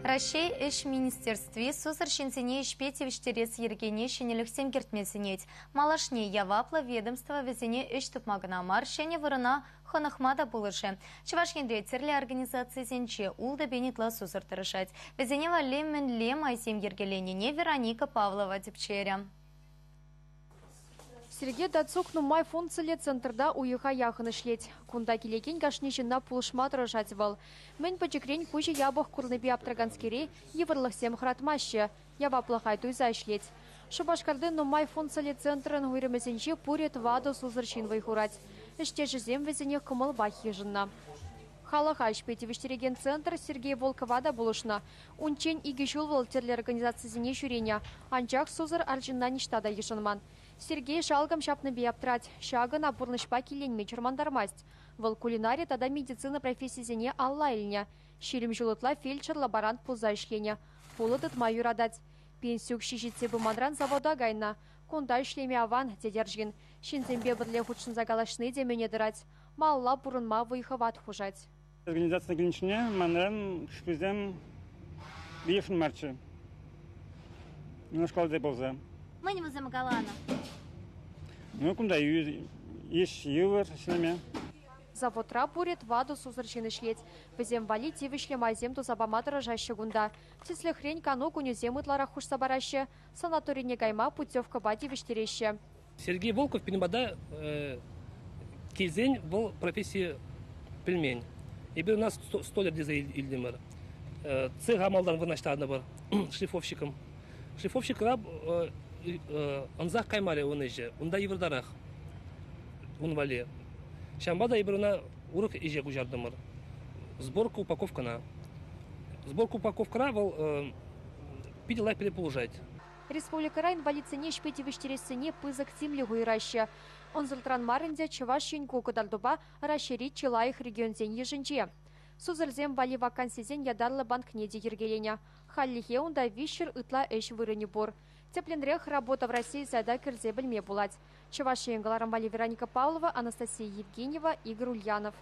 Раҫҫей Ӗҫ министерстви сусӑр ҫынсене ӗҫпе тивӗҫтерес йӗркене ҫӗнӗлӗхсем кӗртме сӗнет. Малашне яваплӑ ведомство вӗсене ӗҫ тупма кӑна мар, ҫӗнӗ вырӑна хӑнӑхма та пулӑшӗ. Чӑваш Енре тӗрлӗ организацисенче 6000 ытла сусӑр тӑрӑшать. Вӗсене валли мӗнле майсем йӗркеленине Вероника Павлова тӗпчерӗ. Сергей Дацук нумай функциллӗ центрта уйӑха яхӑн ӗҫлет. Кунта килекен кашни ҫынна пулӑшма тӑрӑшать вӑл. Мӗн пӗчӗкрен куҫӗ япӑх курнипе аптӑраканскере йывӑрлӑхсем хӑратмаҫҫӗ, яваплӑха туйса ӗҫлет. Шупашкарти нумай функциллӗ центрӑн уйрӑмӗсенче пурӗ 4 сусӑр ҫын вӑй хурать. Ӗҫтешӗсем вӗсене кӑмӑлпах йышӑннӑ. Халӑха ӗҫпе тивӗҫтерекен центр Сергей Волкова та пулӑшнӑ. Унччен 2 ҫул вӑл тӗрлӗ организацисене ҫӳренӗ, анчах сусӑр арҫынна ниҫта та йышӑнман. Сергей шалкӑм ҫапнипе аптрать. Ҫакӑ ӑна пурнӑҫпа киленме чӑрмантармасть. Вӑл кулинари тата медицина профессисене алла илнӗ. 20 ҫул ытла фельдшер-лаборант пулса ӗҫленӗ. Пулӑ тытма юратать. Пенси укҫи ҫитсе пыманран завода кайнӑ. Кунта ӗҫлеме аван, тет арҫын. Ҫынсемпе пӗрле хутшӑнса калаҫни те мӗне тӑрать. Малалла пурӑнма вӑй-хӑват хушать. Организаци килнӗ манран хӑшписем йышӑн марччӗ. Школта пулса. Мӗн вӗсем каланӑ? Ну, кунта ӗҫ йывӑр ӗҫлеме. Заводра пурӗ 4 сусӑр ҫын ӗҫлет. Вӗсем валли тивӗҫлӗ майсем туса пама тӑрӑшаҫҫӗ кунта. Тӗслӗхрен кану кунӗсем ытларах хушса параҫҫӗ. Санаторине кайма путевкӑпа тивӗҫтереҫҫӗ. Сергей Волков пирӗн пата килсен вӑл професси пӗлмен. Эпир ӑна столяр тесе илтӗмӗр. Цеха малтан вырнаҫтартӑмӑр шлифовщиком. Шлифовщикра ӑнсах каймарӗ ун ӗҫӗ. Унта йывӑртарах ун валли. Ҫавӑнпа та эпир ӑна урӑх ӗҫе куҫартӑмӑр. Сборка упаковкӑна. Сборка упаковкӑра вӑл питӗ лайӑх пире пулӑшать. Республикӑра инвалидсене ӗҫпе тивӗҫтерессине пысӑк тимлӗх уйӑраҫҫӗ. Ӑнсӑртран мар ӗнтӗ Чӑваш Ен ку кӑтартупа Раҫҫейри чи лайӑх регионсен йышӗнче. Сусӑрсем валли вакансисен ятарлӑ банкне те йӗркеленӗ. Хальлӗхе унта 300 ытла ӗҫ вырӑнӗ пур. Тӗплӗнрех «Работа в России» сайта кӗрсе пӗлме пулать. Чӑваш Ен кӑларӑм валли Вероника Павлова, Анастасия Евгеньева, Игорь Ульянов.